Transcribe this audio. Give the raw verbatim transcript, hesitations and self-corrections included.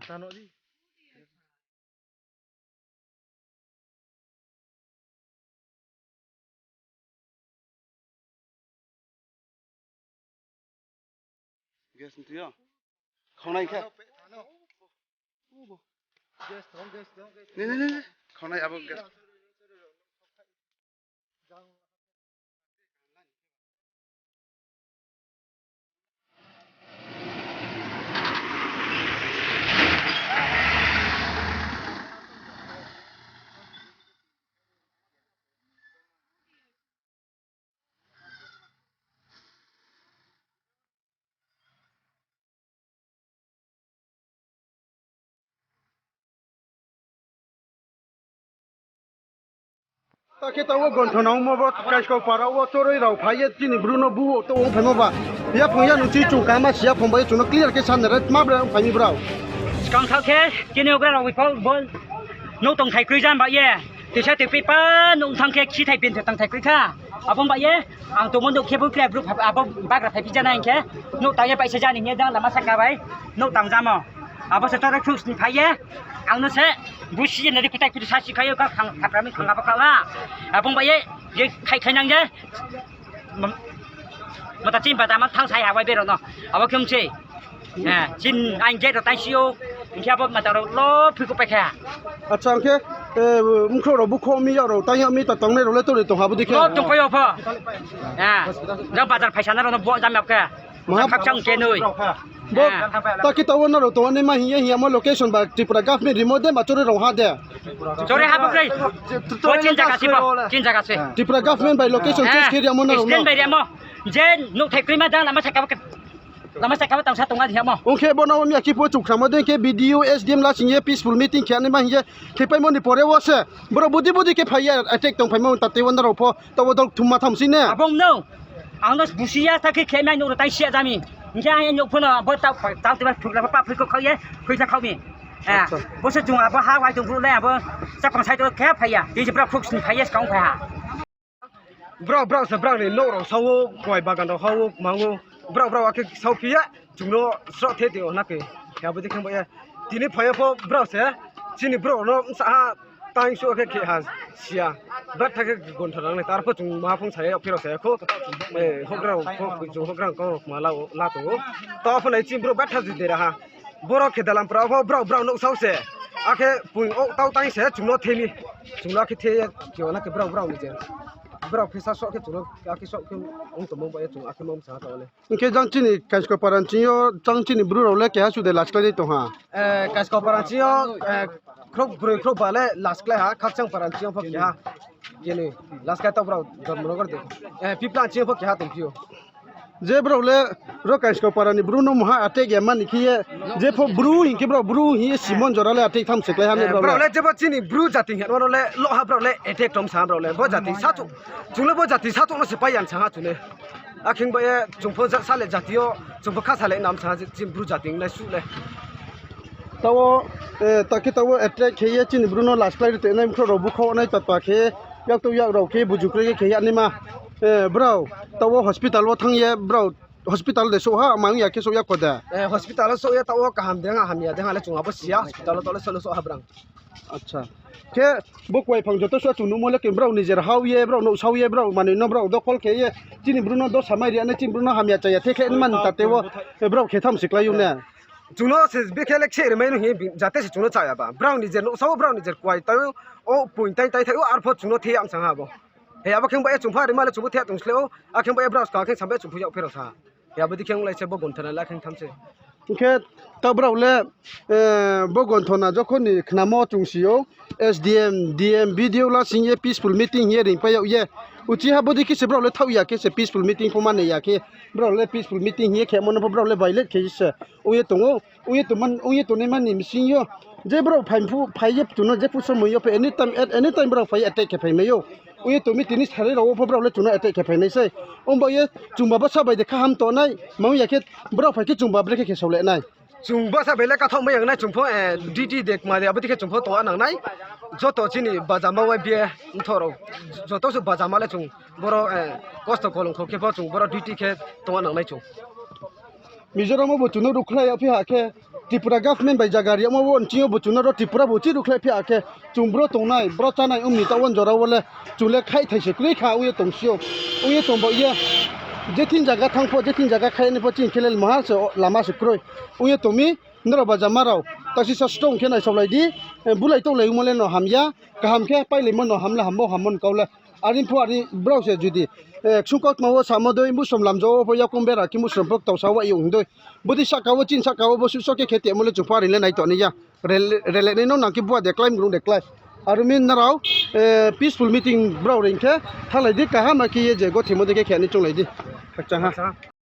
Tano di. Gas ntu yo. Khaunai khe. Ne, ne, ne, ne. Khaunai abo gas. Ta khe taoh wo gonthona ongmo bo Kaiskau para wo choroi rao phai ye chini Bru no bu to ong phaimo ba. Yaphang ya nung chi chung kama si yaphang bai chung no clear khe sa nai re tma bre ong phai mi brao. Skang thaoh khe chini ogra rao bai pho bo nouh tongthai kroi jan ba ye. Tisa tui pi pa nouh thanng khe kchithai pin tongthai kroi kha. Abo ba ye ang tongmo nouh khe bo khe Bru abo bagra phai phi ja nai hing khe nouh tang ye baihsa ja ni hing ye jang lama saka bai nouh tang jamo. Abo se choroi khrouh sni phai ye. Ang no se, bo si ye nari kutai kutai sa si khai yo, ka khang, khapra mi khang abo kha la. Abo ba ye, ye khai khai nang ye. Mata chini bada ma thanng sai ha bai berao no. Abo khe mse. Eh, chini ain gate rao tai si ou. Hing khe abo mata rao lo phui kho pai kha. Acha, hing khe, eh, mkhrouh rao bukho mi yak rao, tai ya mi ta tongnai rao le tongri tong ha bo dei khe. Lo tongpai yo pho. Eh, jang bazar phaisa na rao no bo jam yap khe. Maha khakchang khe noi. Bo, ta khe taoh wo nrao tongnaima hing ye hing yamo location ba Tripura government rimo de ma choroi rao ha de. Choroi ha bo kroi. Bo chin jaga se bo, chin jaga se. Tripura government bai location choose khe ri yamo nrao no. Bai ri yamo. Je nouhthai kroima jang lama saka, lama saka tang sa tongna ri yamo. Ong khe bo no mi ya khe pho chukhramo de khe B D O, S D M la sing ye peaceful meeting khe naima hing ye khe paimo ni pore wo se. Brao budi budi khe phai ye attack tong phaimo ta tei wo nrao pho taoh wo dol thumma tham si ne. Abo no. Ang no busi ya ta khe khe nai nouh rao tai si ya jami. Hing khe ang nouh pho no bo ta, ta tei ba thukla pa phui kho khau ye, phui sa khau mi. Bo se chung abo ha wai tong bru le abo chapang side wo khe phai ya. Tei je brao khrouh sni phai ye skang phai ha. Brao, brao se brao ni nouh rao sao, kuai bagan rao hao, mang ou. Brao, brao akhe sao phi ye, chung no sroh the tei o na khe. Abo dei khe ba ye. Tini phai ya pho brao se, chini brouh no bsa ha, tang suh khe khe ha, si ya. Betha khe gonthona nang nai, tar pho chung maha phung sa ya, yag pherao sa ya khou. Houhgra rao pho, chung houhgra rao kau rao kma la tong ou. Taoh pho nai chini brouh betha judi ra ha. Boro khe dalam pra pho brao, brao nouh sao se. Akhe pung o tau tang se chung no the mi. Chung no akhe the ye, khe o na khe brao, brao ni je. Brao khe sa soh khe chung no, akhe soh khe ong tongmo ba ye chung akhe ma bsa ha taoh le. Hing khe jang chini Kaiskau para ni ching yo, jang chini bru rao le keha suh de last kláinai tong ha. Kaiskau para ni ching yo, khrouh broi khrouh ba le last klái ha, Khakchang para ni ching yo pho keha. Keni, last klái taoh brao Dharmanagar de. Pipla ni ching yo pho keha tongphi ou. Je brao le ro Kaiskau para ni bru no maha attack ya mani khe ye, jepho bru hing khe brao bru hing ye Simon jora le attack tham se klái ha ne brao le. Brao le jebo chini bru jati hing ya no le loh ha brao le attack tom sa ha brao le. Bo jati sachouh, chung le bo jati sachouh no se pai ya sa ha chung le. Akhe ba ye chung pho sa le jati yo, chung pho kha sa le nam sa ha chini bru jati nai suh le. Taoh wo, ta khe taoh wo attack khe ye chini bru no last klái ri tongnai mkhrouh rao bukho nai tata khe, yak to yak rao khe buju kroi khe khe ya naima. Brao, taoh wo hospital wo thanng ye brao, hospital de souh ha, mang ya khe souh ya kho de. Hospital wo souh ye taoh wo kaham de ha, hamya de ha le chung abo si ya, hospital wo taoh le souh le souh ha brang. Acha. Khe bo kuai phang joto suh chung nuhmo le khe brao nijer hao ye, brao nouh sao ye, brao manoi no brao dokhol khe ye, chini bru no dosa mai ri ya nai, chini bru no hamya chaya the khe mani tate wo, brao khe tham se klái ou ne. Chung no se bekhe le khe ri mai no hing ye jate se chung no chaya ba. Brao nijer nouh sao, brao nijer kuai tai o, poing tai tai thai ou, arpho chung no the ya bsa ha bo. He abo khe ba ye chung pho ri ma le chung pho the ya tong sleh ou, akhe ba ye brao skang khe sa ba ye chung pho yag pherao sa ha. He abo dei khe onglai se bo gonthona le akhe tham se. Hing khe ta brao le, bo gonthona jokhon ni khnamo chung si ou, S D M, D M, B D O la sing ye peaceful meeting hing ye ringpai yag ye. Uchih ha bo dei khe se brao le thaoh ya khe se peaceful meeting pho mani ya khe. Brao le peaceful meeting hing ye khemo no pho brao le violate khe se. Ong ye tong ou, ong ye tong man, ong ye tongnaima ni bsing yo. Je brao phai phu, phai ye chung no jepho somoi yo pho anytime, at any time brao phai ye attack khe phai mai ou. Ong ye tong mi tini sari rao wo pho brao le chung no attack khe phai nai sei. Ong ba ye chung baba sa bai de kaham tongnai, mang ya khe brao phai khe chung ba bre khe khe sao le nai. Chung basa bai le kathaoh mai ya nai chung pho, duty de kma de abo dei khe chung pho tong a nang nai. Joto chini bajama wai bie mthoh rao, joto se bajama le chung boro, kosto kolong kho khe pho chung boro duty khe tong a nang nai chung. Mizoram wo bo chung no ruhkhlai yagphi ha khe, Tripura government bai zaga ri yagmo wo nching yo bo chung no ro Tripura bo chi ruhkhlai phi ha khe, chung bro tongnai, bro chánai ong ni taoh wo jora wo le, chung le khaihthai se kroi kha ong ye tongsi ou. Ong ye tong baoh ye, je thing zaga thanng pho, je thing zaga khai nai pho chini khe le maha se lama se kroi. Ong ye tong mi, nrao bajama rao, taisisa strong khe naisaolai di, bulai touhlai ongmo le no hamya, kaham khe pailaimo no ham le hammo, hammo ni kau le. Are pho are brao se judi, ksung kautma wo samo dei, musom lamja wo pho yakoung bera khe musom pho ktau sa wa yong dei. Bodei sahka wo, chini sahka wo bo suhso khe khe temo le chung pho are le nai tong nai ya. Rele nai no nang khe bua de klái, mrung de klái. Aro mi nrao peaceful meeting brao reing khe thannglai di, kaham khe ye je gothimo dei khe khe nai chounglai di. Khakchang ha.